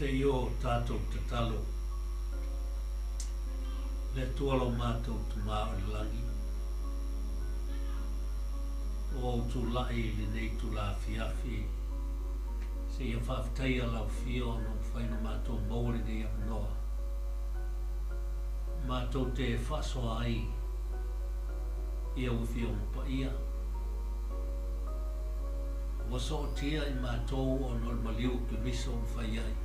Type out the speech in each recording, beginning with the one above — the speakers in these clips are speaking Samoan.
Se i o tatou tatalo. Le Atua lo matou Tama o le lagi, ua ou tulai i lenei itula afiafi seia faafetaia lau Afio ona ua mafai ona matou maua lenei avanoa matou te faasoa ai i au Afioga Paia. Ua sootia i matou ona o le maliu o Keriso ua mafai ai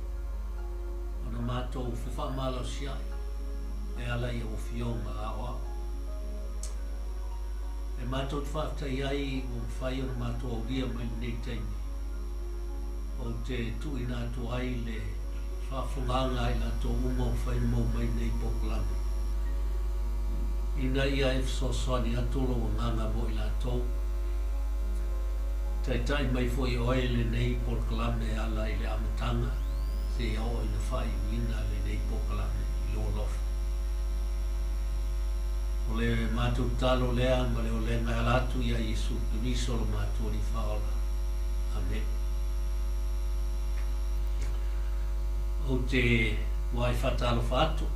ona matou fefaamalosiai e ala i au Afioga Aoao. E matou te faafetai ai ua mafai ona matou aulia mai lenei taimi. Ou te tuuina atu ai le faafofogaaga a i latou uma ua mafai ona maua mai lenei polokalame, ina ia e fesoasoani atu lou agaga mo i latou. Taitai mai foi oe lenei polokalame e ala i le amataga seia oo ina faaiuina lenei polokalame i lou alofa. O le matou tatalo lea ma le olega e ala atu ia Iesu Keriso lo matou Alii Faaola. Amene. Ou te muai faatalofa atu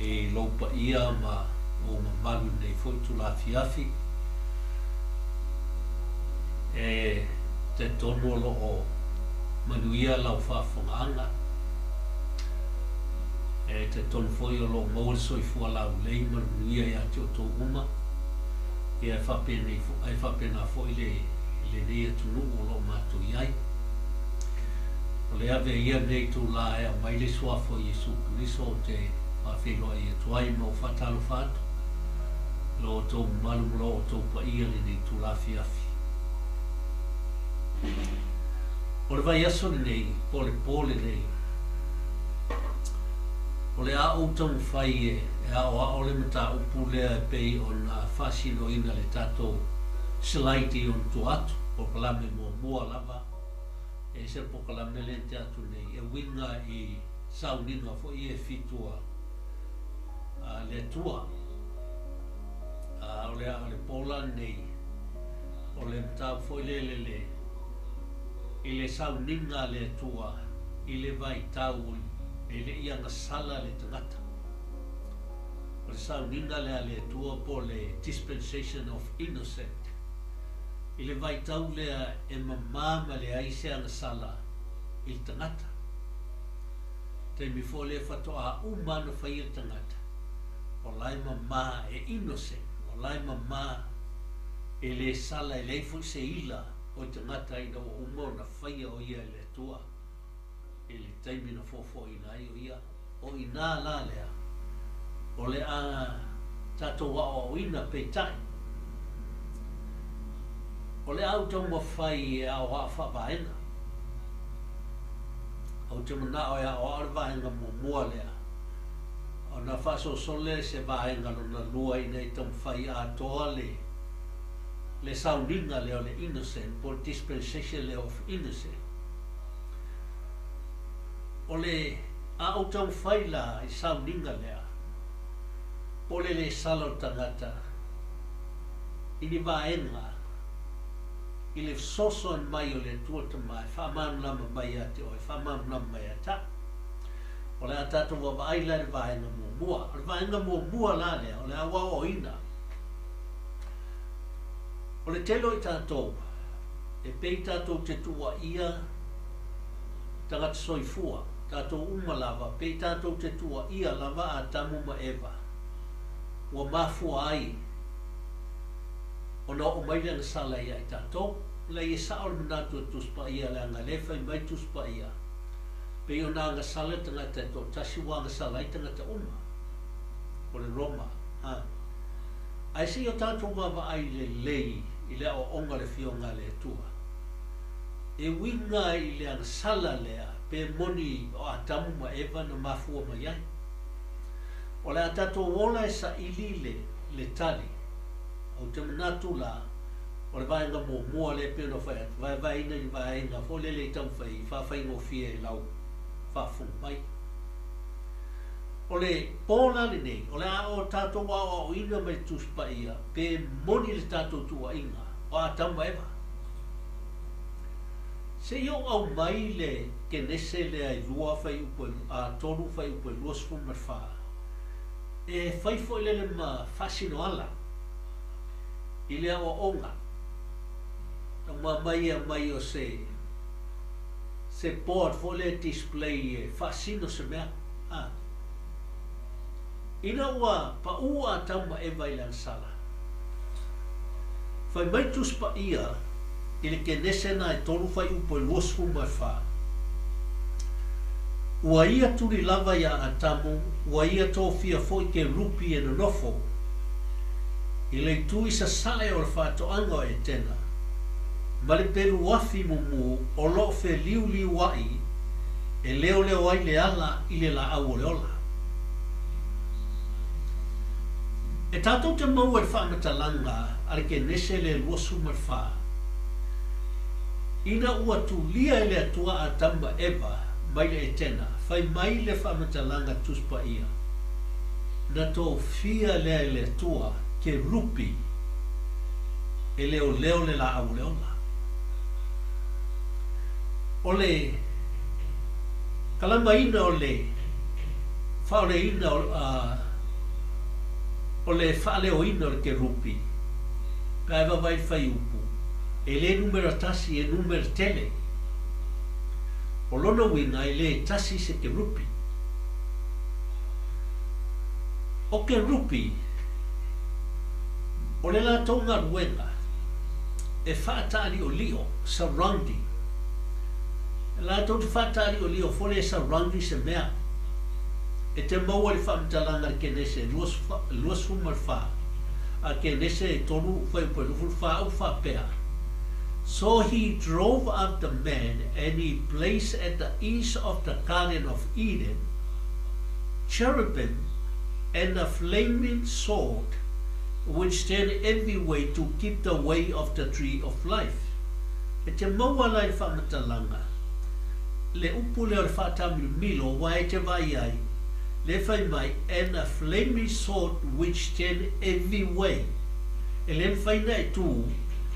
i lou paia ma ou mamalu i lenei foi itula afiafi. E talitonu o lo o manuia lau faafofogaaga. E talitonu foi o lo o maua le soifua laulelei ma le manuia ia te outou uma, ia e faapenei e faapena foi le lenei atunuu o lo o matou i ai. O le ave ia lenei itula e aumai le Suafa o Iesu Keriso ou te faafeiloai atu ai ma ou faatalofa atu i lo outou mamalu ma lo outou paia i lenei itula afiafi. O le vaiaso lenei, po o le po lenei, o le a ou taumafai e aoao le mataupu lea e pei ona faasinoina le tatou slide i ona tua atu, polokalame muamua lava, e ese le polokalame lea na tea atu nei, e uiga i sauniga foi ia e fitu a le Atua. A o le po la lenei, o le mataupu foi lele le i le sauniga a le Atua i le vaitau e le i agasala le tagata. O le sauniga lea a le Atua po o le dispensation of innocent, i le vaitau lea e mama ma leai se agasala i le tagata. Taimi foi lea faatoa uma ona faia le tagata, o la e mama, e innocent, o la e mama, e le sala, e leai foi se ila o le tagata ina ua uma ona faia o ia e le Atua i le taimi na foafoaina ai o ia. O i inā la lea, o le a tatou aoaoina peitai, o le a ou taumafai e aoao faavaega. Ou te manao e aoao le vaega muamua lea, ona faasolosolo lea i se vaega lona lua ina ia taumafai atoa le le sauniga lea o le innocent po o le dispensation lea of innocent. O le a ou taumafai la i sauniga lea po o le le sala o le tagata i ni vaega i le fesoasoani mai o le Atua Tama e faamalamalama mai ia te oe, faamalamalama mai ia te au. O le a tatou vaavaai la i le vaega muamua. O le vaega muamua la lea, o le a ou aoaoina. O le tele o i tatou, e pei tatou te tuuaia tagata soifua, tatou uma lava, pei tatou te tuuaia lava Atamu ma Eva, ua mafua ai ona oo mai le agasala ia i tatou. Leai, e sao le manatu o Tusi Paia, leaga o lea e fai mai Tusi Paia, pei ona agasala le tagata e toatasi ua agasala ai tagata uma. O le Roma, a. Ae se i o tatou vaavaai lelei i le aoaoga o le Afioga a le Atua, e uiga i le agasala lea pe moni o Atamu ma Eva na mafua mai ai. O le a tatou ola e saili le, le tali. Ou te manatu la, o le vaega muamua lea e pei ona fai atu, vaevaeina i ni vaega foi lele i taumafai i faafaigofie i lau faafofoga mai. O le po la lenei, o le a o tatou aoaoina mai le Tusi Paia pe moni le tatou tuuaiga o Atamu ma Eva. Se i ou aumai le Kenese lea e 2 fuaiupu e, a, 3 fuaiupu e 24, e fai foi lele ma faasinoala i le aoaoga. Tau mai e aumai o se board foi lea display e faasino se mea. A. Ina ua paʻū Atamu ma Eva i le agasala, fai mai Tusi Paia i le Kenese na e 3 fuaiupu e 24, Ua ia tuli lava iā Atamu, ua ia tofia foi kerupi e nonofo i le itu i sasae o le faatoaga o Etena, ma le pelu afi mumu o lo o feliuliuai e leoleo ai le ala i le laau o le ola. E tatou te maua i le faamatalaga a le Kenese le 24, ina ua tulia e le Atua Atamu ma Eva mai le Etena, fai mai le faamatalaga Tusi Paia, na tofia lea e le Atua kerupi e leoleo le laau o le ola. O le kalamaina o le faaoleina o le faaleoina o le kerupi, pe a e vaavaai i le fuaiupu, e le numera tasi, e numera tele. O lona uiga e le tasi se kerupi. O kerupi, o le latou galuega e faataaliolio, surrounding. E latou te faataaliolio foi lea e surrounding se mea. E te maua i le faamatalaga a le Kenese 24, a Kenese 3 fuaiupu e 24 ua faapea, So he drove out the man and he placed at the east of the garden of Eden cherubim and a flaming sword which turned every way to keep the way of the tree of life. E te maua la i le faamatalaga le upu lea o le faataamilomilo aua e te vaai ai le fai mai and a flaming sword which turned every way. E le mafai ona e tu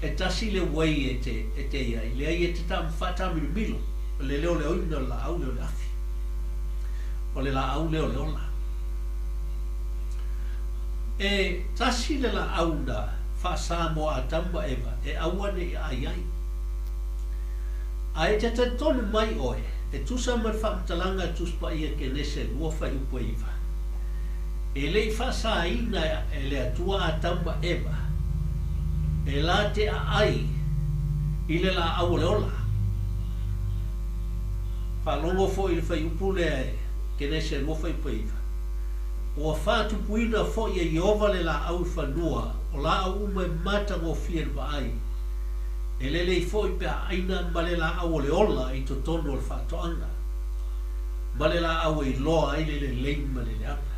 e tasi le way e te e te i ai, leai e te faataamilomilo le leoleoina o le laau lea o le afi, o le laau lea o le ola. E tasi le laau na faasa mo Atamu ma Eva e aua ne i aai ai. A e te talitonu mai oe, e tusa ma le faamatalaga a Tusi Paia Kenese 2 fuaiupu e 9, e le i faasaina e le Atua Atamu ma Eva e la te aai i le laau o le ola. Faalogo foi i le fuaiupu lea e Kenese 2 fuaiupu e 9, Ua faatupuina foi e Ieova le laau i fanua, o laau uma e matagofie i le vaai, e lelei foi pe a aina ma le laau o le ola i totonu o le faatoaga, ma le laau e iloa ai le lelei ma le leaga.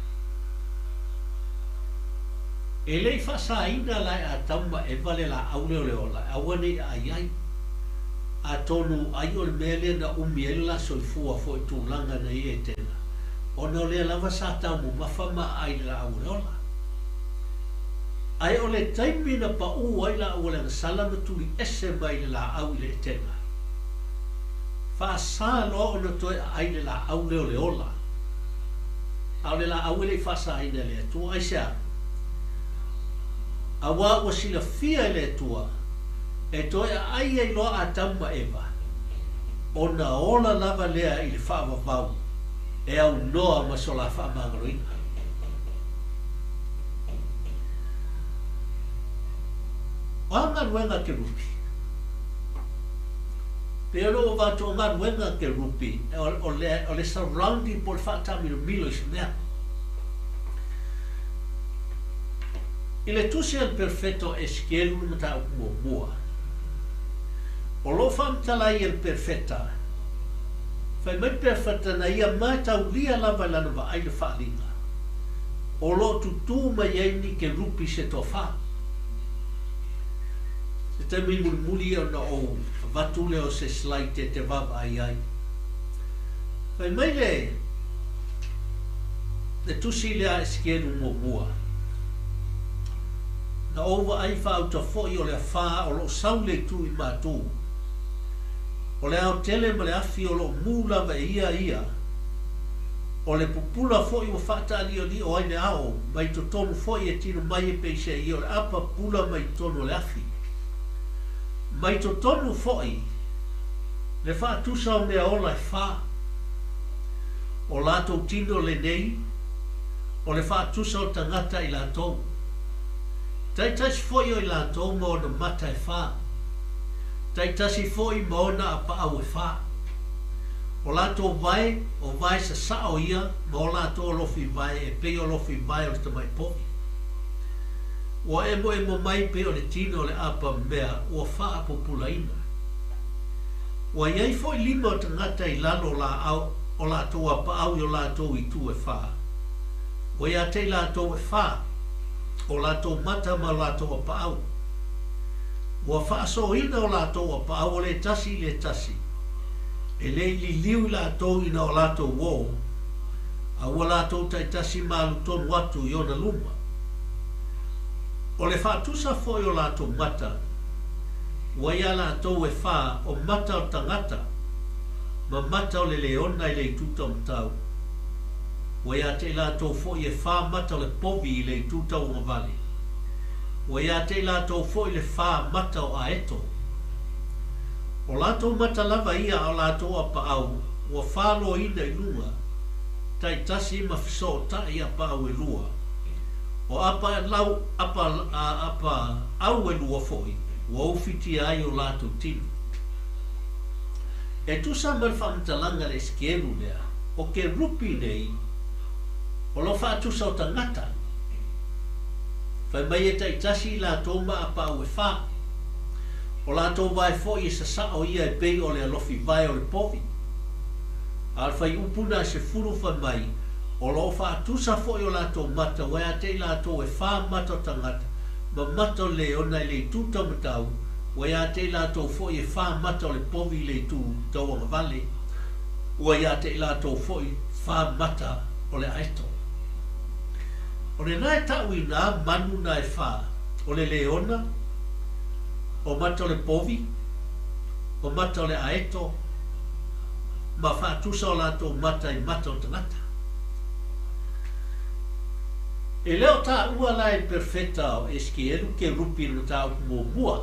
E le i faasaina la e Atamu ma Eva le laau lea o le ola, e aua ne i aai ai. Atonu ai o le mea lea na umi ai le la soifua foi i tulaga na i Etena, ona o lea lava sa taumamafa ma aai i le laau o le ola. Ae o le taimi na paʻū ai laau o le agasala ma tuli ese mai le laau i le Etena, faasa loa ona toe aai le laau lea o le ola, a o le laau e le i faasaina e le Atua. Aisea? Auā ua silafia e le Atua e toe aai ai loa Atamu ma Eva, ona ola lava lea i le faavavau e aunoa ma so la faamagaloina. O a galuega a kerupi? Pei ona ou avatu o galuega a kerupi, o le, o le surrounding po o le faataamilomilo i se mea. I le tusi a le perofeta o Esekielu le mataupu muamua, o lo o faamatala ai e le perofeta, fai mai le perofeta na ia mataulia lava i lana vaai le faaaliga, o lo o tutū mai ai ni kerupi se toafa. Se taimi mulimuli ona ou avatu lea o se slide e te vaavaai ai. Fai mai le le tusi lea a Esekielu muamua, Na ou vaai faauta foi o le afā o lo o sau le itu i Matū. O le aotele ma le afi o lo o mu lava e ia ia. O le pupula foi ua faataaliolio ai le ao, mai totonu foi e tino mai e peiseai o le apa pula mai totonu o le afi. Mai totonu foi le faatusa o mea ola e fā. O latou tino lenei, o le faatusa o tagata i latou. Taitasi foi o i latou ma ona mata e fā. Taitasi foi ma ona apaau e fā. O latou vae, o vae sasao ia ma o latou alofi vae e pei o alofi vae o le tamai povi. Ua emoemo mai pei o le tino o le apa mea ua faapupulaina. Ua i ai foi lima o tagata i lalo o laau o latou apaau i o latou itu e fā. Ua ia te i latou e fā, o latou mata ma o latou apaau. Ua faasoina o latou apaau o le tasi i le tasi, e le i liliu i latou ina o latou ō, a ua latou taitasi ma alu tonu atu i ona luma. O le faatusa foi o latou mata, ua iā latou e fā o mata o le tagata ma mata o le leona i le itu taumatau. Ua iā te i latou foi e fā mata o le povi i le itu tauagavale. Ua iā te i latou foi le fā mata o aeto. O latou mata lava ia a o latou apaau ua fāloaina i luga, taitasi ma fesootai apaau e lua. O apa lau apa apa au e lua foi ua ufitia ai o latou tino. E tusa ma le faamatalaga le Esekielu lea, o kerupi nei, o lo faatusa o tagata. Fai mai e taitasi i latou ma apaau e fā. O latou vae foi e sasao ia e pei o le alofi vae o le povi. A o le fuaiupu na e 10 fai mai, o lo o faatusa foi o latou mata ua ia te i latou e fā mata o tagata ma mata o le leona i le itu taumatau, ua ia te i latou foi e fā mata o le povi i le itu tauagavale, ua ia te i latou foi fā mata o le aeto. O lena e taʻu inā manu na e fā, o le leona, o mata o le povi, o mata o le aeto, ma faatusa o latou mata i mata o tagata. E le o taua la e le perofeta o Esekielu kerupi i le mataupu muamua,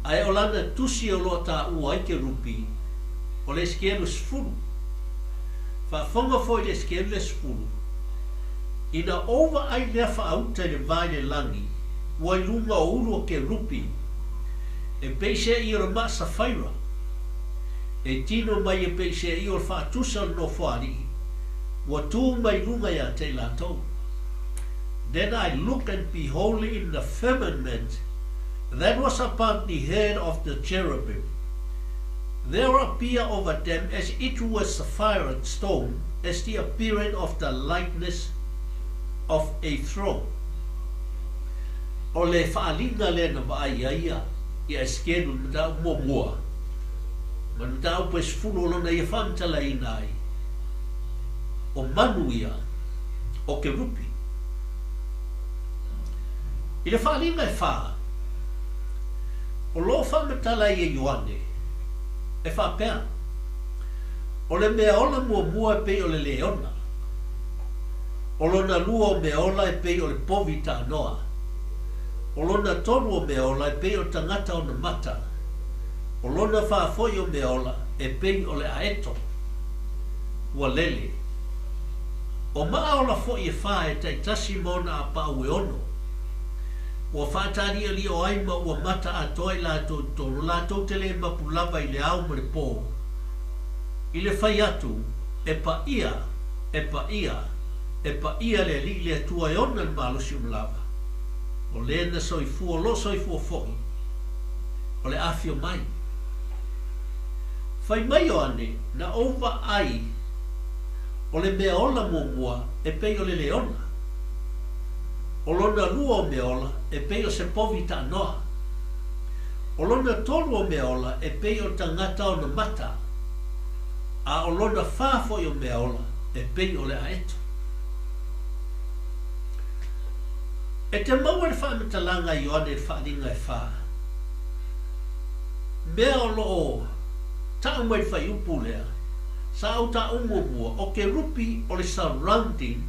ae o lana tusi o lo o taua ai kerupi o le Esekielu 10. Faafofoga foi i le Esekielu le 10, Ina ou vaai lea faauta i le va i le lagi, ua i luga o ulu o kerupi, e peiseai o le maa safaira, e tino mai e peiseai o le faatusa o le nofoalii, ua tū mai luga iā te i latou. Then I looked, and behold, in the firmament that was above the head of the cherubim, there appear over them as it were sapphire stone, as the appearance of the likeness of a throne. O le faaaliga lea na vaai ai ia ia Esekielu i le mataupu muamua, ma le mataupu e 10 o lona ia faamatalaina ai, o manu ia o kerupi. I le faaaliga e fā, o lo o faamatala ai e Ioane, e faapea, O le mea ola muamua e pei o le leona, o lona lua o mea ola e pei o le povi taanoa, o lona tolu o mea ola e pei o le tagata ona mata, o lona fā foi o mea ola e pei o le aeto ua lele. O maa ola foi e fā e taitasi ma ona apaau e ono. Ua faataaliolio ai ma ua mata atoa i latou i totonu, latou te le mapu lava i le ao ma le pō, i le fai atu, E paia, e paia, e paia le Alii le Atua e ona le malosi uma lava, o le na soifua, o lo o soifua foi, o le afio mai. Fai mai Ioane, na ou vaai o le mea ola muamua e pei o le leona, o lona lua o mea ola e pei o se povi taanoa, o lona tolu o mea ola e pei o le tagata ona mata, a o lona fā foi o mea ola e pei o le aeto. E te maua le faamatalaga a Ioane i le faaaliga e fā. mea o lo o ta'u mai le fuaiupu lea sa ou ta'u muamua, o kerupi o le surrounding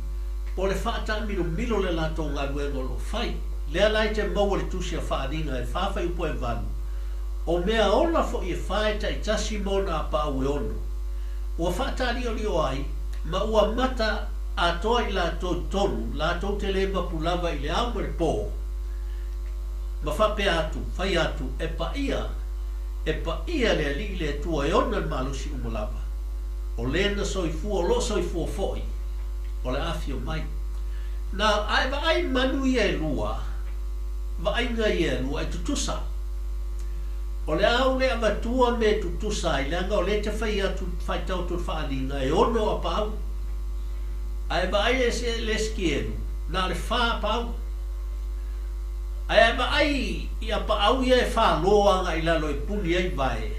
po o le fa'ata'amilomilo o le latou galuega o lo o fai. Lea la e te maua i le Tusi a Faaaliga e fa fuaiupu e valu, o mea ola fo'i e fa e ta'itasi ma ona apaau e ono, ua fa'ataali'oli'o ai ma ua mata atoa i latou i tonu, latou te lē mapu lava i le ao ma le pō, ma faapea atu, fai atu, E paia, e paia le Alii le Atua e ona le malosi uma lava, o le na soifua, o lo o soifua fo'i, o le a afio mai. Na, a e vaai manu ia e lua, vaaiga ia e lua, e tutusa. O le a ou le avatua me e tutusa ai, leaga o lea e te fai atu, faitau atu i le faaaliga, e ono apaau. A e vaai le Esikielu, na o le fa apaau. Ae a e vaai i apaau ia e falo agai i lalo e puni ai vae,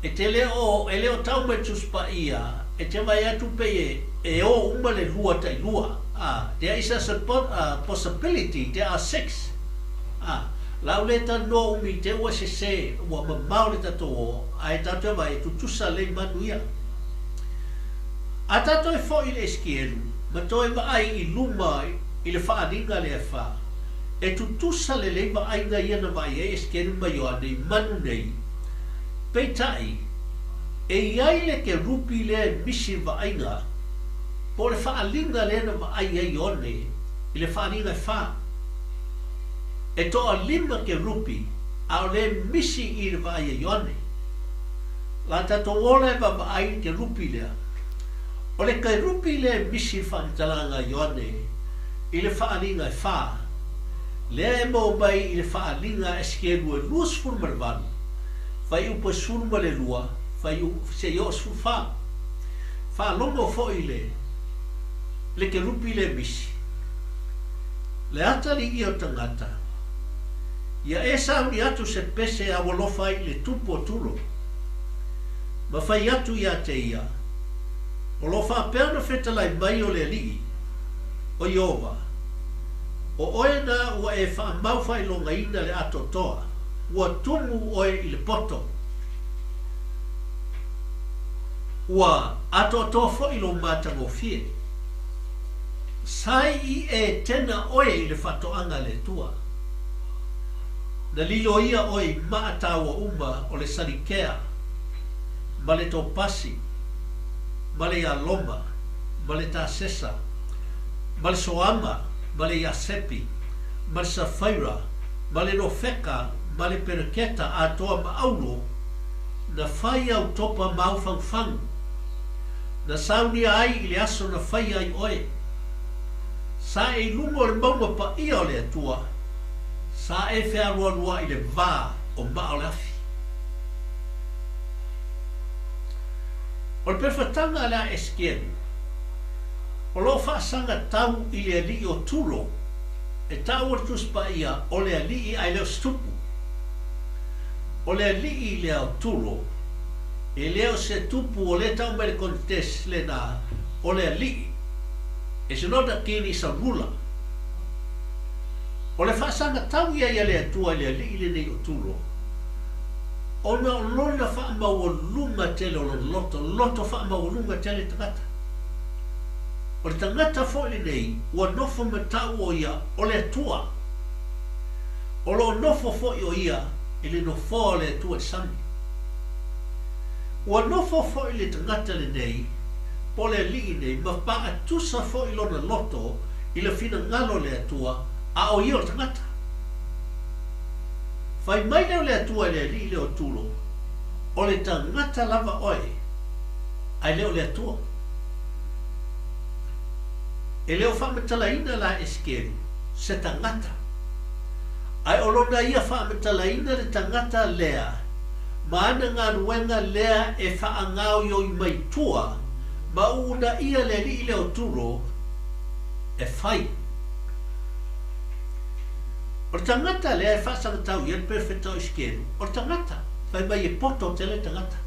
e te le o, e le o tau mai le Tusi Paia, e te vaai atu pei e, e o uma le lua tailua. A, there is a possibility there are six. A, la u le talanoa umi te ua sese, ua mamao le tatou o, ae tatou e vaai e tutusa lelei manu ia. A tatou e fo'i i le Esikielu ma toe vaai i luma i le faaaliga lea e fa, e tutusa lelei vaaiga ia na vaai ai Esikielu ma Ioane i manu nei. Peitai, e i ai le kerupi lea e misi i le vaaiga, po o le faaaliga lea na vaai ai Ioane i le faaaliga e fa. E toalima kerupi, a o lea e misi i le vaai a Ioane. La tatou ola e vaavaai i le kerupi lea. O le kerupi lea e misi i le faamatalaga a Ioane i le faaaliga e fa, lea e maua mai i le faaaliga a Esekielu e 28, fuaiupu e 12, fuaiupu seia oo 14. Faalogo foi le le kerupi lea e misi. Le atalii o tagata, ia e sauni atu se pese e aualofa ai i le tupu o Turo, ma fai atu ia te ia, O lo o faapea ona fetalai mai o le Alii, o Ieova, o oe na ua e faamau faailogaina le atoatoa, ua tumu oe i le poto, ua atoatoa foi lou matagofie. Sa i e tena oe i le faatoaga a le Atua. Na lilo ia oe i maa taua uma o le salikea ma le topasi ma le ialoma ma le tasesa ma le soama ma le iasepi ma le safaira ma le nofeka ma le pereketa atoa ma auro na fai au topa ma au fagufagu na saunia ai i le aso na faia ai oe. Sa e i luga o le mauga paia o le Atua, sa e fealualuaʻi i le va o maa o le afi. O le perefataga a le a Esikielu, o lo o faasaga tau i le alii o Turo, e taua le Tusi Paia o le alii ae le o se tupu. O le alii lea o Turo, e le o se tupu o lea e tau mai le contest lena o le alii. It's not a king, it's a ruler. O le faasaga tau ia i a le Atua i le alii lenei o Turo, ona o lona faamaualuga tele o lona loto, loto faamaualuga tele tagata. O le tagata foi lenei ua nofo ma tau o ia o le Atua. O lo o nofo foi o ia i le nofoa o le Atua i le sami. Ua nofo foi le tagata lenei, po o le alii nei, ma paatusa foi lona loto i le finagalo o le Atua, a o ia o le tagata. Fai mai lea o le Atua i le alii lea o Turo, O le tagata lava oe, ae le o le Atua. E le o faamatalaina la e Esekielu se tagata, ae o lona ia faamatalaina le tagata lea ma ana galuega lea e faagaoioi mai tua ma uunaia le alii lea o Turo e fai. O le tagata lea e faasagatau i ai le perofeta o Esekielu, o le tagata, fai mai e poto tele le tagata,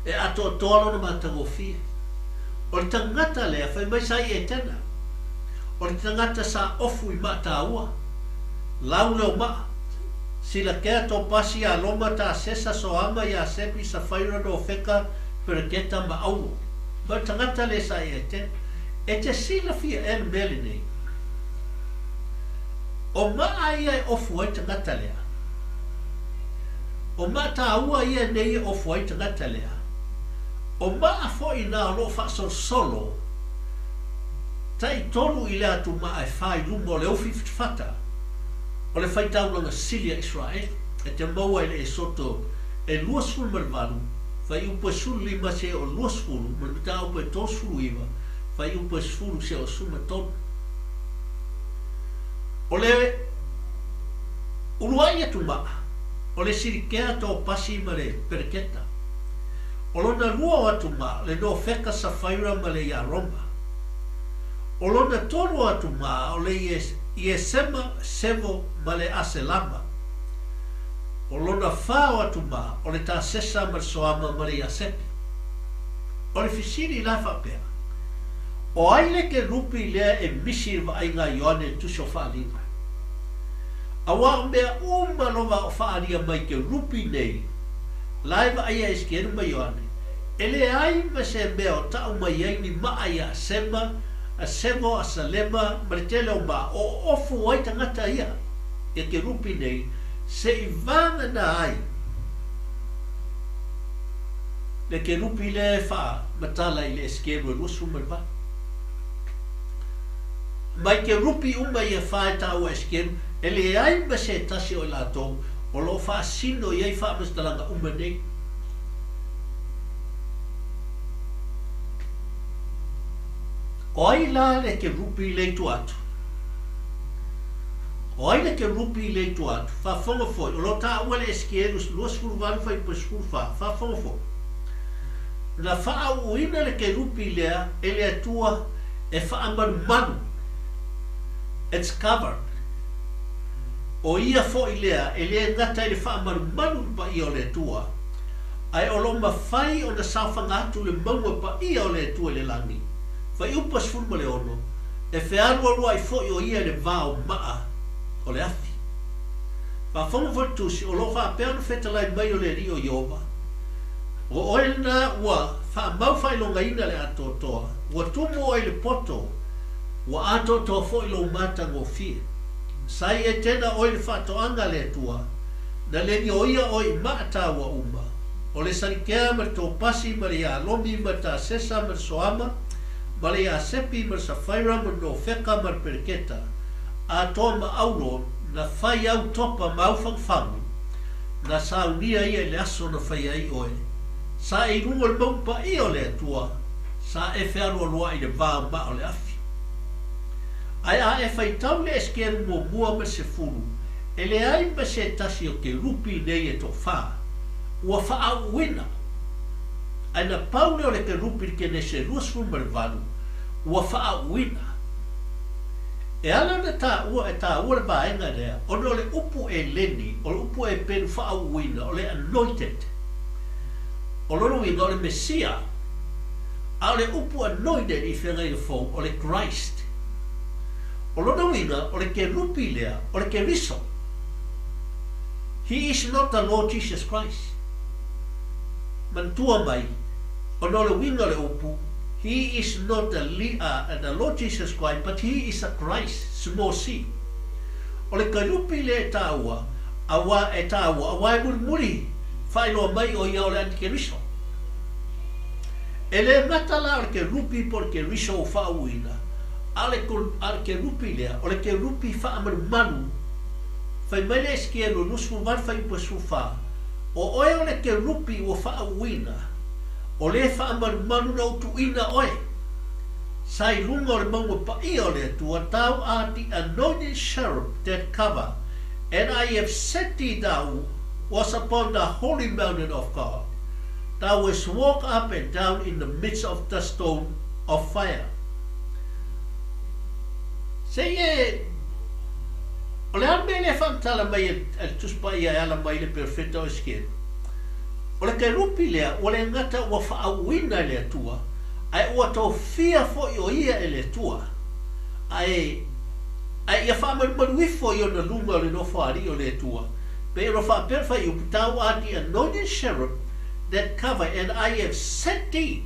e atoatoa lona matagofie. O le tagata lea fai mai sa i Etena, o le tagata sa ofu i maa taua, lau leo maa, Silakea, Topasi, Ialoma, Tasesa, Soama, Iasepi, Safaira, Nofeka, Pereketa ma Aulo. Ma le tagata lea sa ia e E te silafia ea le mea lenei? O maa ia e ofu ai tagata lea. O maa taua ia nei e ofu ai tagata lea. O maa foi na o loo faasolosolo taitolu i le atumaa e fa i luma o le ufi fatafata o le faitaulaga sili a Iseraeli, e te maua i le Esoto e 28, fuaiupu e 15 seia o 20, ma le mataupu e 39, fuaiupu e 10 seia o 13. O le uluai atumaa, o le Silikea Topasi ma le Pereketa. O lona lua o atumaa, o le Nofeka Safaira ma le Iaroma. O lona tolu o atumaa, o le Iesema, Sevo ma le Aselama. O lona fa o atumaa, o le Tasesa ma le Soama ma le Iasepi. O le fesili la faapea, O ai le kerupi lea e misi i le vaaiga a Ioane i le Tusi o Faaaliga? Aua o mea uma lava o faaalia mai kerupi nei, la e vaaia e Esekielu ma Ioane, e leai ma se mea o tau mai ai ni maa iā Sema, a Sevo, a Salema, ma le tele o maa, o ofu ai tagata ia, ia kerupi nei, se i vagana ai le kerupi lea e faamatala i le Esekielu e 28. Mai kerupi uma ia fa e taua Esekielu, e leai ma se tasi o i latou o lo o faasino i ai faamatalaga uma nei. O ai la le kerupi le i tua atu? O ai le kerupi le i tua atu? Faafofoga foi, o lo o taua le Esekielu 28 fuaiupu 14, faafofoga foi. Na faaauuina le kerupi lea e le Atua e faamalumalu, it's covered. O ia foi lea e le gata i le faamalumalu i le paia o le Atua, ae o lo o mafai ona saofaga atu le mauga paia o le Atua i le lagi. Fuaiupu 16, E fealualuai foi o ia i le va o maa o le afi. Faafofoga foi le Tusi, o lo o faapea ona fetalai mai o le Alii o Ieova, O oe lena ua faamau faailogaina le atoatoa, ua tumu oe i le poto, ua atoatoa foi lou matagofie. Sa i Etena oe i le faatoaga a le Atua, na lelioia oe i maa taua uma, o le Salikea ma le Topasi ma le Ialomi ma le Tasesa ma le Soama ma le Iasepi ma le Safaira ma le Nofeka ma le Pereketa, atoa ma Aulo, na fai au topa ma au fagufagu, na saunia ia i le aso na faia ai oe. Sa e i luga o le mauga paia o le Atua, sa e fealualuai i le va o maa o le afi. Ae a e faitau le Esekielu muamua ma le sefulu, e leai ma se tasi o kerupi nei e toafa, ua faaauuina. Ae na pau lea o le kerupi i le Kenese 28, ua faaauuina. E ala ona taua, e taua le vaega lea, ona o le upu Eleni, o le upu Epelu faaauuina, o le anointed. O lona uiga o le Mesia, a o le upu anointed i Feagaiga Fou, o le Christ. O lona uiga, o le kerupi lea, o le Keriso. He is not the Lord Jesus Christ. Manatua mai, ona o le uiga o le upu, He is not the, the Lord Jesus Christ, but he is a Christ, small c. O le kerupi lea e taua, aua e taua, aua e mulimuli faailoa mai o ia o le Antikeriso. E le gata la o le kerupi po o le Keriso ua faauuina, a o le, a o le kerupi lea, o le kerupi faamalumalu. Fai mai le Esekielu 28 fuaiupu 14, O oe o le kerupi ua faauuina, o le faamalumalu na ou tuuina oe, sa i luga o le mauga paia o le Atua, thou art the anointed cherub that cover, and I have set thee thou was upon the holy mountain of God. Thou wast walk up and down in the midst of the stone of fire. Se i e, o le a le mea lea e faamatala mai e le Tusi Paia e ala mai i le perofeta o Esekielu? O le kerupi lea ua le gata ua faaauuina e le Atua, ae ua tofia foi o ia e le Atua, ae, ae ia faamalumalu ifo i ona luga o le nofoalii o le Atua, Pei ona faapea le fuaiupu, Thou art the anointed cherub that cover, and I have set thee.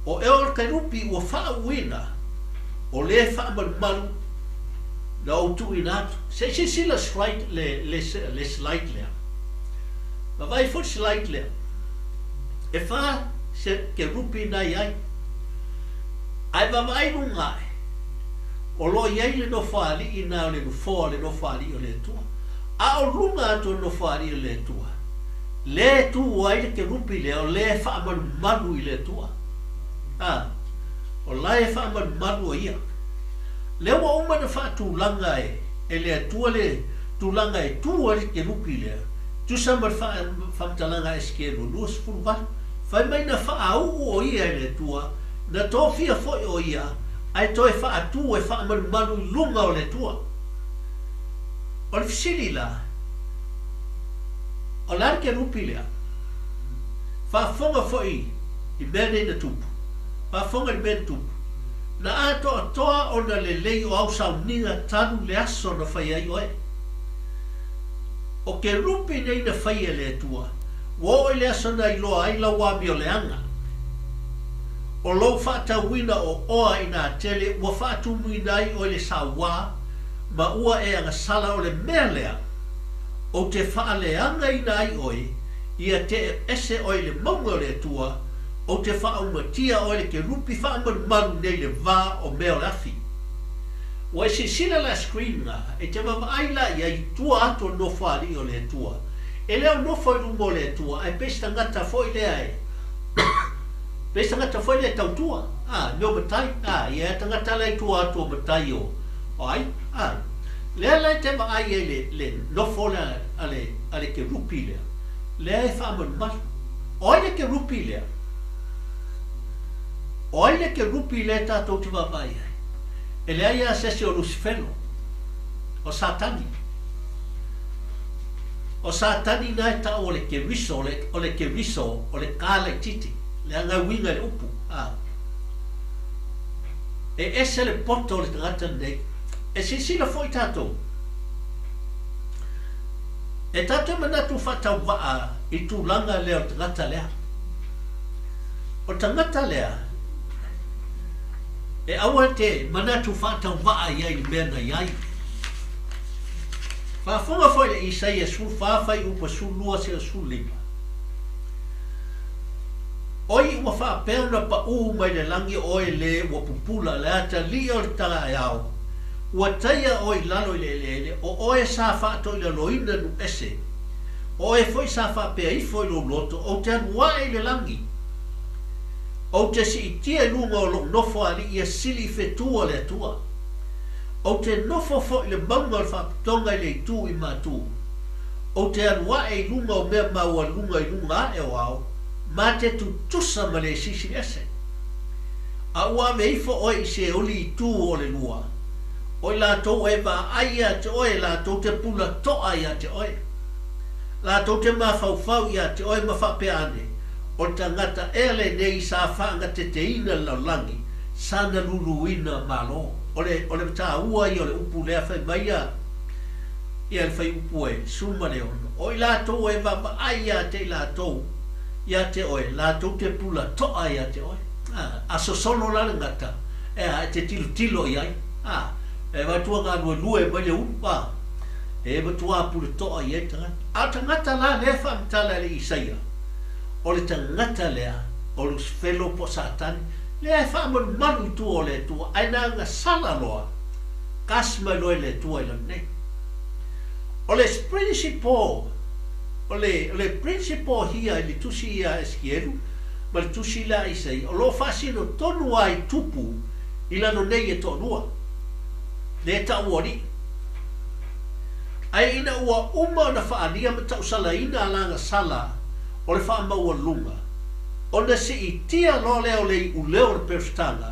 O ea o le kerupi ua faauuina, o lē faamalumalu na ou tuuina atu. Se i silasila slide le, le, le slide lea. Vaavaai foi le slide lea. E whā se kerupi na i ai. Ae vaavaai luga ae, o lo o i ai le nofoalii na o le nofoa o le nofoalii o le Atua. A o luga atu o le nofoalii o le Atua, lea e tu ai le kerupi lea, o lea e faamalumalu i le Atua. A, o la e faamalumalu o ia. Lea ua uma ona faatulaga e, e le Atua le tulaga e tu ai le kerupi lea, tusa ma le faamatalaga a Esekiele 28. Fai mai na faauu o ia e le Atua, na tofia foi o ia, ae toe faatu e faamalumalu i luga o le Atua. O le fesili la, o le a le kerupi lea? Faafofoga foi i mea nei na tupu. Faafofoga i le mea na tupu. Na atoatoa ona lelei o au sauniga talu le aso na fai ai oe. O kerupi nei na faia e le Atua, ua oo i le aso na iloa ai lau amioleaga. O lou faatauina o oa i nā tele ua faatumuina ai oe le sauā ma ua e agasala o le mea lea ou te faaleagaina ai oe, ia tee ese oe i le mauga o le Atua, ou te faaumatia oe le kerupi faamalumalu nei le va o mea o le afi. Ua e silasila la screen na, e te vavaai la i ai i tua atu o le nofoalii o le Atua. E le o nofo i luma o le Atua, ae pei se tagata foi lea e pei se tagata foi lea e tautua, a, mea o matai, a, ia e tagata lea i tua atu o matai o, o ai, a. Lea la e te vaai ai le, le nofo lea a le, a le kerupi lea, lea e faamalumalu. O ai le kerupi lea? O ai le kerupi lea tatou te vaavaai ai? E leai lava se isi o Lusifelo, o Satani. O Satani na e tau o le Keriso, o le, o le Keriso, o le ka laitiiti, leaga e uiga i le upu. A. E ese le poto o le tagata lenei. E silasila foi tatou. E tatou manatu faatauvaa i tulaga lea o le tagata lea. O le tagata lea, e aua te manatu faatauvaa i ai i le mea na i ai. Faafofoga foi le Isaia 14 fuaiupu 12 seia 15. Oi ua faapea ona paū mai le lagi oe lē ua pupula le atalii o le taeao, ua taia oe i lalo i le eleele, o oe sa faatoilaloina nuu ese, o oe foi sa faapea ifo i lou loto, ou te alu ae i le lagi. Ou te siitia i luga o lou nofo alii ia sili i whetū a le Atua. Ou te nofo foi i le mauga o le faapotoga i le itu i Matū. Ou te alu ae i luga o mea maualuga i luga ae o ao, ma te tutusa ma le silisili ese. A ua ave ifo oe i Seoli i tu o le lua, o i latou e vaai ia te oe latou te pula toa ia te oe. Latou te mafaufau ia te oe ma faapea ane, O le tagata ea lenei sa faagateteina le lalolagi, sa na luluina Malo. O le, o le taua ia o le upu lea fai mai ia, ia le faiupu e 16, o i latou e vaavaai ia te i latou, ia te oe, latou te pula toa ia te oe. A, a sosolo la le gata, e a, e te tilotilo i ai. A, e matua galuelue mai le ulu, a, e matua pule toa i ai tagata. A o tagata la lea e faamatala e le Isaia, o le tagata lea, o Lusifelo po o Satani, lea e faamalumalu i tua o le Atua, ae na agasala loa, kasi mai loa i le Atua i lalo nei. O le principle, o le, o le principle hia i le tusi ia a Esikielu ma le tusi lea a Isaia, o lo o faasino tonu lava i tupu i lalo nei e toalua, lea e tau o alii. Ae ina ua uma ona faaalia ma tausalaina alagasala o le faamaualuluga, ona siitia loa lea o le iuleo o le Peresitana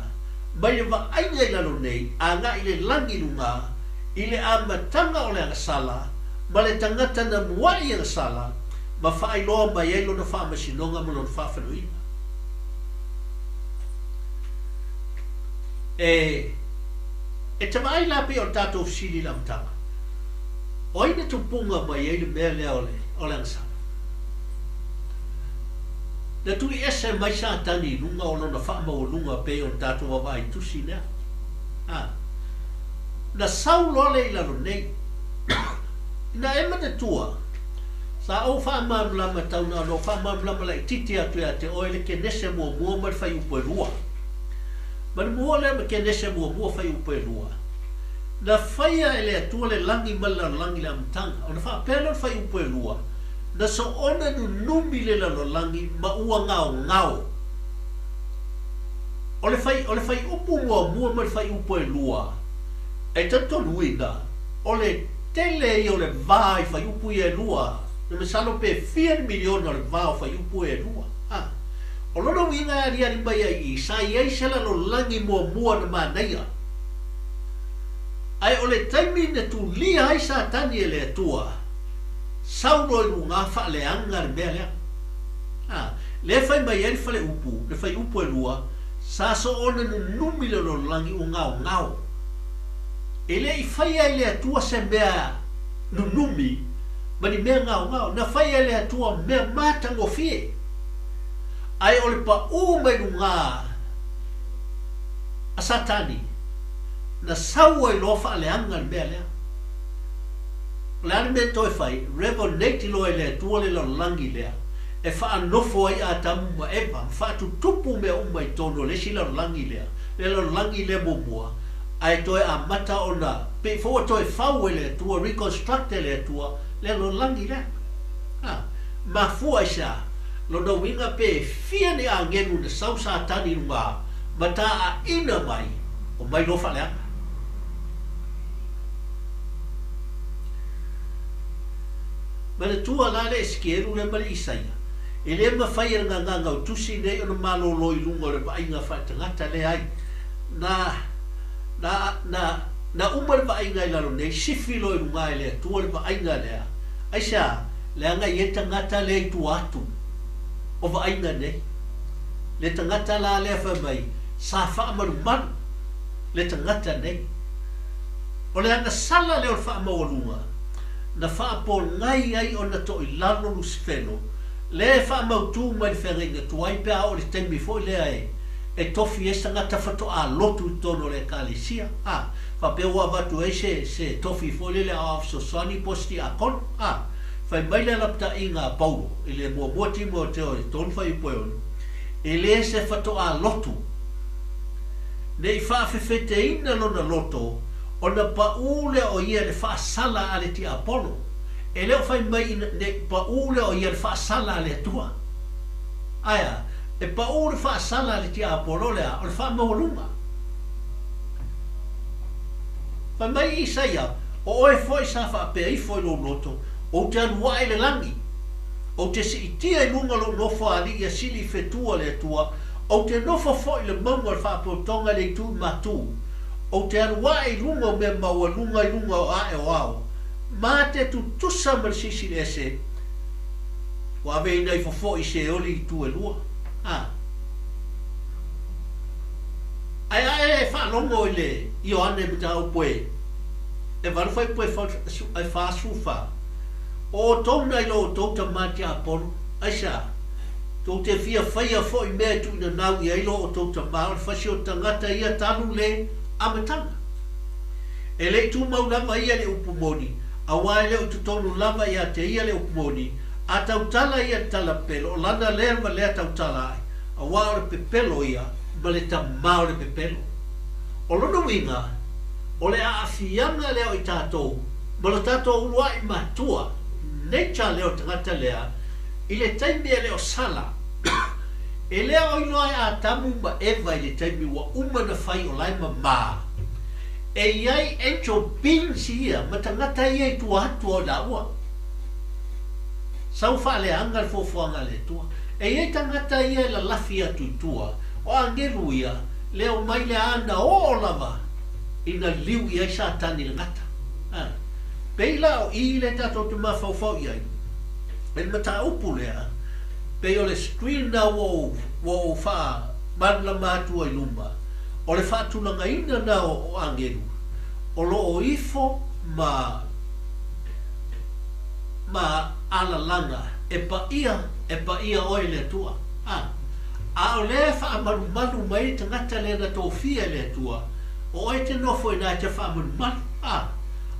mai le vaaiga i lalo nei agai i le lagi i luga, i le amataga o le agasala ma le tagata na mua'i agasala ma faailoa mai ai lona faamasinoga ma lona faafanoina. E, e te vaai la pei o le tatou fesili i le amataga. O ai na tupuga mai ai le mea lea o le, o le agasala? Na tui ese mai Satani i luga o lona faamaualuga pei ona tatou vaavaai i tusi lea. A. Na sau loa le i lalo nei. Ina e manatua, sa ou faamalamalama tau na ona ou faamalamalama laitiiti atu ia te oe le Kenese muamua ma le fuaiupu e lua. Manumua lea ma Kenese muamua fuaiupu e lua. Na faia e le Atua le lagi ma le lalolagi i le amataga. Ona faapea lea o le fuaiupu e lua, Na soona nunumi le lalolagi ma ua gaogao. O le fai, o le fuaiupu muamua ma le fuaiupu e lua, e talitonuina, o le tele ia o le va i fuaiupu ia e lua, na masalo pe fia ni miliona o le va o fuaiupu ia e lua. A. O lona uiga e aliali mai ai i i, sa i ai se lalolagi muamua na manaia. Ae o le taimi na tulia ai Satani e le Atua, sau loa i luga faaleaga le mea lea. A, lea e fai mai ai le faleupu, le faiupu e lua, sa soona nunumi le lalolagi ua gaogao. E le i faia e le Atua se mea nunumi ma ni mea gaogao, na faia e le Atua mea matagofie. Ae o le paʻū mai luga a Satani, na sau ai loa faaleaga le mea lea. O le a le mea e toe fai? Revolnate loa e le Atua le lalolagi lea e faanofo ai Atamu ma Eva ma faatutupu mea uma i totonu o le isi lalolagi lea, le lalolagi lea muamua, ae toe amata ona pei foi ua toe fau e le Atua, reconstruct e le Atua le lalolagi lea. A, mafua i se a? Lona uiga pe fia ni agelu na sau Satani i luga ma taaina mai, o mai loa faaleaga. Manatua la le Esekielu lea ma le Isaia, e le mafai e le gagagautusi nei ona malolo i luga o le vaaiga faaletagata, leai, na, na, na, na uma le vaaiga i lalo nei, sifi loa i luga e le Atua le vaaiga lea. Aisea? Leaga e i ai tagata lea i tua atu o vaaiga nei. Le tagata la lea fai mai, sa faamalumalu le tagata nei. O le agasala lea o le faamaualuga, na faapogai ai ona toilalo Lusifelo, lea e faamautū mai le feagaiga tuai pe a oo i le taimi foi lea e e tofi ai se tagata faatoa lotu i totonu o le Ekalesia, a, faapea ua avatu ai se se tofi foi lele aoao fesoasoani po o se tiakono, a. Fai mai le alapataiga a Paulo i le muamua Timoeteo e 3 fuaiupu e 6, E le se faatoa lotu, ne i faafefeteina lona loto, ona paʻū lea o ia i le faasala a le tiapolo. E le o fai mai ina, ne i paʻū lea o ia i le faasala a le Atua. Ae a? E paʻū le faasala a le tiapolo o le a? O le faamaualuga. Fai mai Isaia, O oe foi sa faapea ifo i lou loto, Ou te alu ae i le lagi, ou te siitia i luga lou nofo a alii a sili i whetū a le Atua, ou te nofo foi i le mauga o le faapotopotoga i le itu i matū, ou te alu ae i luga o mea maualuga i luga o ae o ao, ma te tutusa ma le silisili ese, ua aveina ifo foi i Seoli i itu e lua. A. Ae a e faalogo i le Ioane mataupu e e valu fuaiupu e 44, O outou na i lo outou tama tiapolo, aisea? Tou te fia faia foi mea e tuuina nau i ai lo outou tama, o le fasi o tagata ia talu le amataga. E le i tumau lava ia i le upu moni, aua e le o i totonu lava ia te ia le upu moni, a tautala ia i le tala pepelo, o lana lea ma lea tautala ae, aua o le pepelo ia ma le tama o le pepelo. O lona uiga, o le aafiaga lea o i tatou ma lo tatou uluai matua, nature lea o le tagata lea, i le taimi e le o sala, e le o iloa e Atamu ma Eva i le taimi ua uma na fai o la e mamā, e i ai angel beings ia ma tagata ia i tua atu o i laua. Sau faaleaga le fuafuaga a le Atua. E i ai tagata ia e lalafi atu i tua, o agelu ia, le omai le ana oo lava ina liu i ai Satani i le gata. A. Pei la o i le tatou te mafaufau i ai, i le mataupu lea, pei o le screen na ua ou, ua ou faamalamalama atu ai luma, o le faatulagaina na o, o agelu, o lo o ifo ma, ma alalaga e paia, e paia oe e le Atua. A, a o lea e faamalumalu mai le tagata lea na tofia e le Atua, o oe e te nofo i ina e te faamalumalu. A,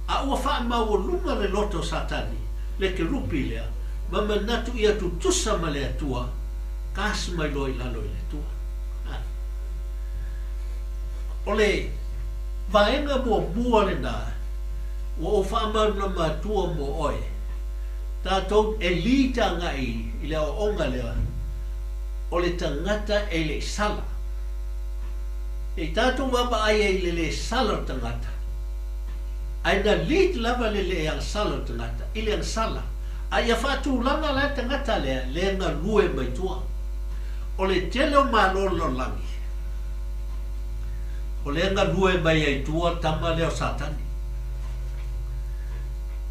a ua faamaualuga le loto o Satani, le kerupi lea, ma manatu ia tutusa ma le Atua, cast mai loa i lalo i le Atua. A. O le vaega muamua lena ua ou faamalamalama atua mo oe, tatou e lead agai i le aoaoga lea, o le tagata e le i sala. E tatou vaavaai ai i le le sala o le tagata, ae na lead lava le le agasala o le tagata i le agasala, a ia faatulaga la le tagata lea le galue mai tua. O le tele o malo o le lalolagi, o lea galue mai ai tua le tama lea o Satani.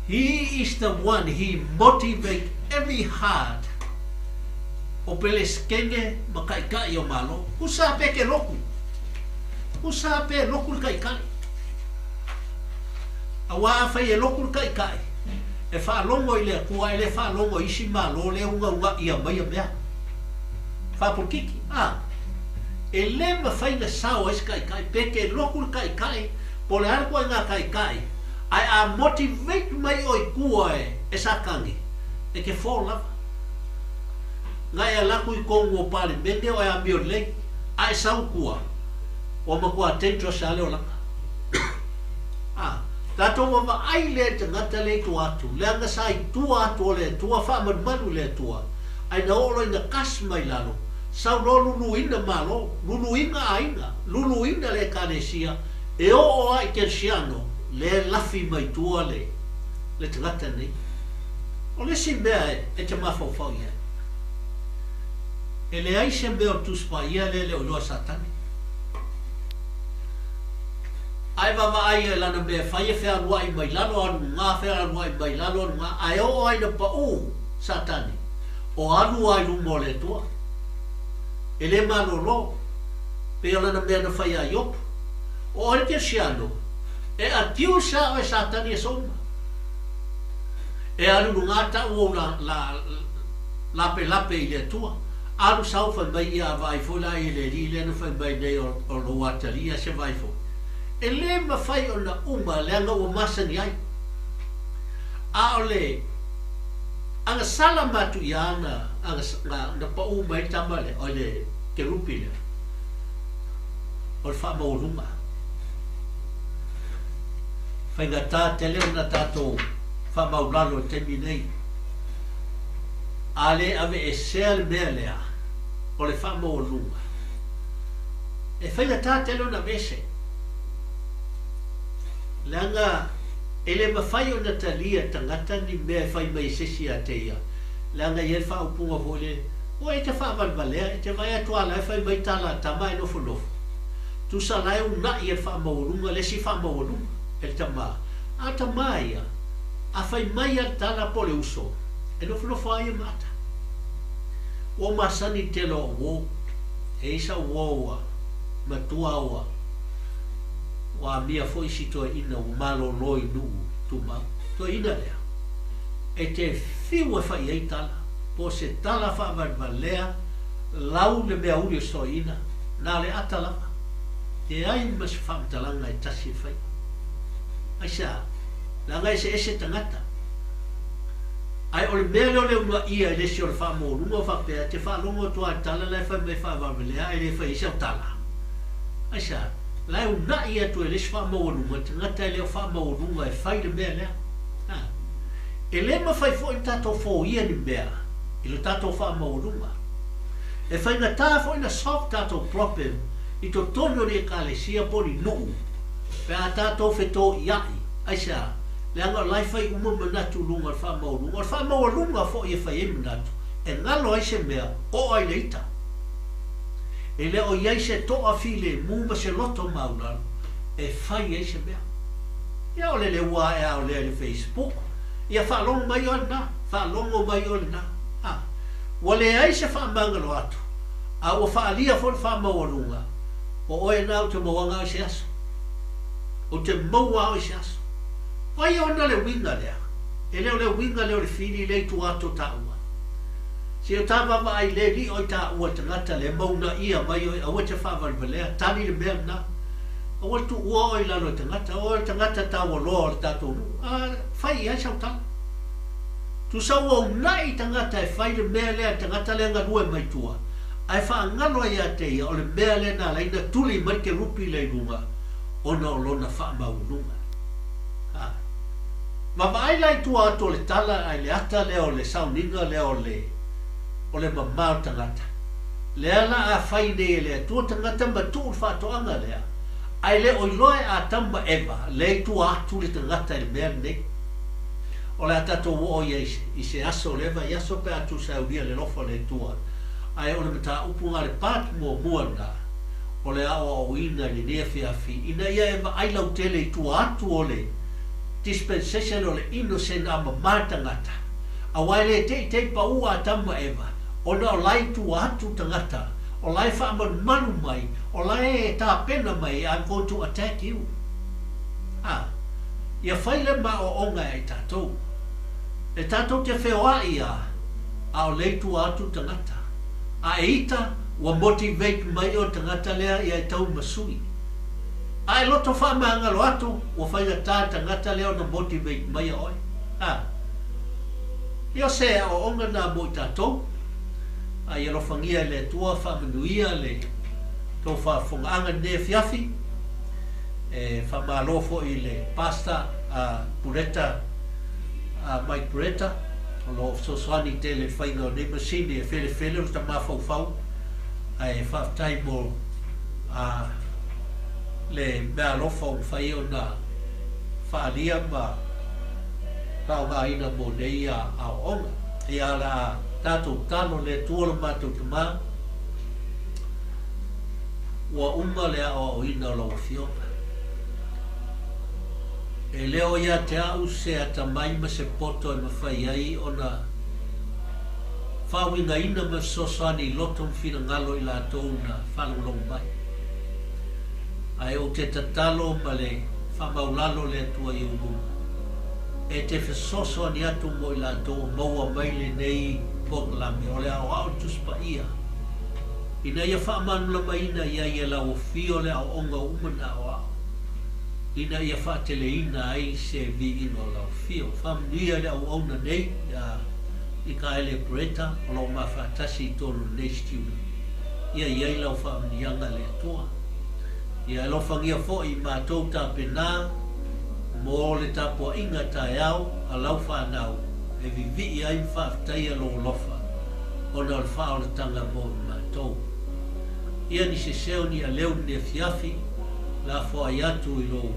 He is the one, he motivate every heart o Pelesekene ma Taitai o Malo. Usa pe ke loku. Usa pe loku le Taitai. Auā afai e loku le Taitai, e faalogo i le Atua, e le faalogo i isi Malo lea ugaugaʻia mai ia mea. Faapolokiki, a. E le mafai na sao ai se Taitai, pe ke loku le Taitai, po o le a le ituaiga Taitai, ae a motivate mai oe i tua e Satani, e te fō lava. Na e ala atu i tonu o Palemene o e amio lelei, a e sau i tua, ua matua dangerous lava le olaga. A, tatou vaavaai lea i le tagata lea i tua atu, leaga sa i tua atu o le Atua, faamalumalu i le Atua, ae na oo loa ina cast mai lalo, sau loa luluina Malo, luluina aiga, luluina le Ekalesia, e oo lava i Kerisiano, lea e lafi mai tua le, le tagata lenei. O le isi mea e te mafaufau i ai, e leai se mea o le Tusi Paia lea e le o iloa e Satani. A e vaavaai ia i lana mea e fai, e fealuai mai lalo alu luga, fealuai mai lalo alu luga, ae oo lava ina paʻū Satani, o alu lava i luma o le Atua. E le malolo, pei o lana mea na fai iā Iopu. O oe le Kerisiano, e accuse lava oe e Satani aso uma. E alu luga tau ou la, la, lapelape i le Atua. Alu sau fai mai ia a vaai foi la i le alii lea na fai mai nei o, o lou atalii a se vaai foi. E le mafai ona uma leaga ua masani ai. A o le agasala matuia na, agas, na, na paʻū mai le tama lea, o le kerupi lea, o le faamaualuga. Faigata tele ona tatou faamaulalo i le taimi nei. A le aveesea le mea lea o le faamaualuga, e faigata tele ona aveese, leaga e le mafai ona talia e tagata ni mea e fai mai e se isi ia te ia, leaga e i ai le faaupuga foi lele, Ua e te faavalevalea, e te vaai atu lava la e fai mai tala a tama ae nofonofo. Tusa la e unaʻi e le faamaualuga le isi faamaualuga e le tamā. A o tamā ia, a fai mai a le tala po o le uso, e nofonofo lava ia ma ata. Ua ou masani i le tele o au uō. E i ai sau uō ua matua ua ua amia foi isi toeaina ua malōlō i nuu tumau. Toeaina lea, e te fiu e fai ai tala, po o se tala faavalevalea lau le mea uli o se toeaina, Na o le ata lava. Leai ma se faamatalaga e tasi e faia. Aisea? Leaga eseese tagata. Ae o le mea lea o le unaia i le isi o le faamaualuga o faapea, e te faalogo atu lava i le tala la e fai mai faavavelea ae le fai ai sau tala. Aisea? La e unai atu e le isi faamaualuga le tagata e le o faamaualuga e fai le mea lea. A. E le mafai foi ona tatou foia ni mea i lo tatou faamaualuga. E faigata foi na solve tatou problem i totonu o ni ekalesia po o ni nuu pe a tatou fetoiai. Aisea? Leaga o la e fai uma manatu i luga o le faamaualuga. O le faamaualuga foi e fai ai manatu, e galo ai se mea, oo ai le ita. E le o i ai se toa filemu ma se loto maulalo e fai ai se mea. Ia o le leua ae a o lea i le Facebook, ia faalogo mai oe lena, faalogo mai oe lena. A. Ua leai se faamagalo atu, a ua faaalia foi le faamaualuga, o oe na ou te mauaga au i se aso. Ou te maua au i se aso. O ai ona le uiga lea? E le o le uiga lea o le fili lea i tua atu o taua. Se o ta vaavaai le lio i taua le tagata lea ma uunaia mai oe aua e te faavalevalea, tali le mea lena. Aua le tuua oe i lalo e tagata, o oe o le tagata taualoa o le tatou nuu. A fai i ai sau tala. Tusa ua uunai tagata e fai le mea lea, le tagata lea galue mai tua, ae faagalo ai ia te ia o le mea lea na ala ai na tuli mai le kerupi lea i luga ona o lona faamaualuga. A. Vaavaai la i tua atu o le tala a i le ata lea o le sauniga lea o le, o le mama o le tagata. Lea la a fai nei e le Atua tagata ma tuu le faatoaga lea, ae le o iloa e Atamu ma Eva lea i tua atu le tagata i le mea lenei. O le a tatou oo i ai i se aso o lea vaiaso pe a tusa e aulia le alofa o le Atua. Ae o le mataupu na le part muamua lena o le aoaoina i lenei afiafi ina ia e vaai lautele i tua atu o le dispensation o le innocent a mama le tagata aua e le teitei pau Atamu ma Eva ona o la e i tua atu tagata o la e faamalumalu mai o la e tapena mai I'm going to attack you a ia fai le maoaoga e ai tatou e tatou te feoai a a o lea i tua atu tagata a e ita ua motivate mai o le tagata lea ia e tau ma sui. A e loto faamagalo atu ua faigata le tagata lea ona motivate mai a oe. A. Ia o se aoaoga na mo i tatou. A ia alofagia e le Atua faamanuia le tou faafofogaaga i lenei afiafi. E faamalo foi i le Pastor a Pureta a Mike Pureta o lo o fesoasoani tele i le faiga o nei masini e felefele o le tamafaufau ae faafetai mo a le meaalofa ua mafai ona faaalia ma faaaogaina mo nei aoaoga. Ia o le a tatou tatalo le Atua lo matou Tama, ua uma le aoaoina o lau Afioga. E le o ia te au se atamai ma se poto e mafai ai ona faauigaina ma fesoasoani i loto ma finagalo i latou na faalogologo mai. Ae ou te tatalo ma le faamaulalo le Atua i ou luma, e te fesoasoani atu mo i latou o maua mai lenei polokalame o le aoao i le Tusi Paia, ina ia faamalamalamaina i ai e lau afio le aoaoga ua uma ona aoao, ina ia faateleina ai se viiga o lau afio. Faamanuia i le auauna nei ia Mikaele Bretta o lo o mafaatasi i totonu o lenei studio. Ia i ai lau faamanuiaga le Atua. Ia alofagia foi i matou tapena mo le tapuaiga taeao a lau fanau e vivii ai ma faafetaia lou alofa ona o le faaolataga mo i matou. Ia ni seseo ni aleu ni afiafi lafoai atu i lou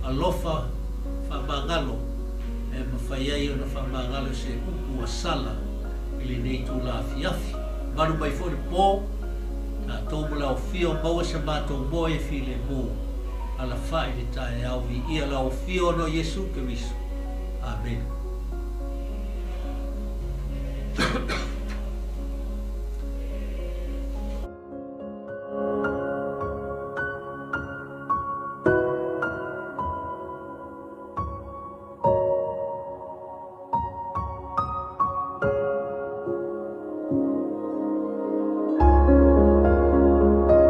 alofa faamagalo e mafai ai ona faamagalo se upu ua sala i lenei itula afiafi. Malu mai foi le po, tatou ma le aofia o maua se matou moe e filemu, alafai i le taeao viia le aofia ona o Iesu Keriso. Amene.